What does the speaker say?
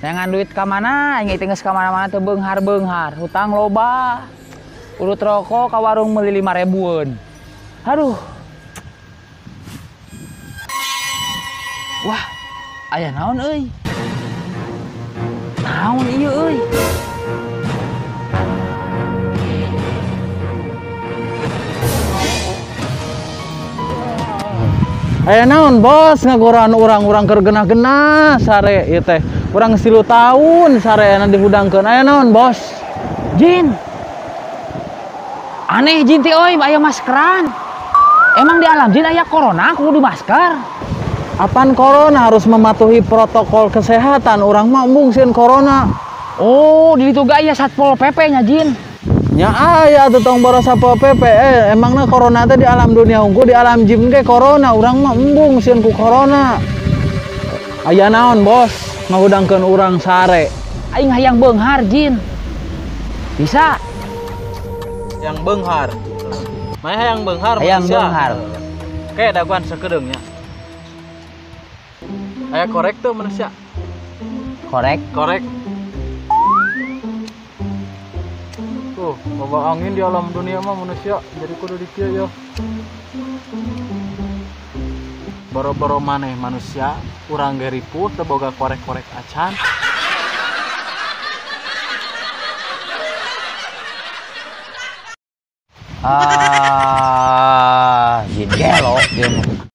Neangan duit ka mana? Aing teh geus ka mana-mana teu beunghar-beunghar, hutang loba. Urut rokok ka warung meuli 5 ribuan. Aduh. Wah, aya naon euy? Naon ieu euy? Aya naon bos ngagoran urang-urang keur genah-genah sare ieu teh. Urang 3 tahun sareana dihudangkeun. Aya naon bos? Jin. Aneh jin teh euy, aya maskeran. Emang di alam jin aya corona kudu di masker? Apaan corona harus mematuhi protokol kesehatan, urang mah embung sieun corona. Oh, di ditu ge aya Satpol PP nya jin. Nya aya atuh tong boros Satpol PP. Emangna corona teh di alam dunia unggul, di alam jin ge corona, urang mah embung sieun ku corona. Aya naon bos ngahudangkeun urang sare? Aing hayang beunghar jin. Bisa? Yang beunghar. Maya hayang beunghar hayang manusia. Beunghar. Oke, daguan sakedeung nya. Aya korek tuh manusia. Korek? Korek. Tuh, bawa angin di alam dunia mah manusia, jadi kudu dikieu ya. Boro-boro maneh manusia, urang ge ripuh teu boga korek-korek acan. Ah, jin gelo dia mah.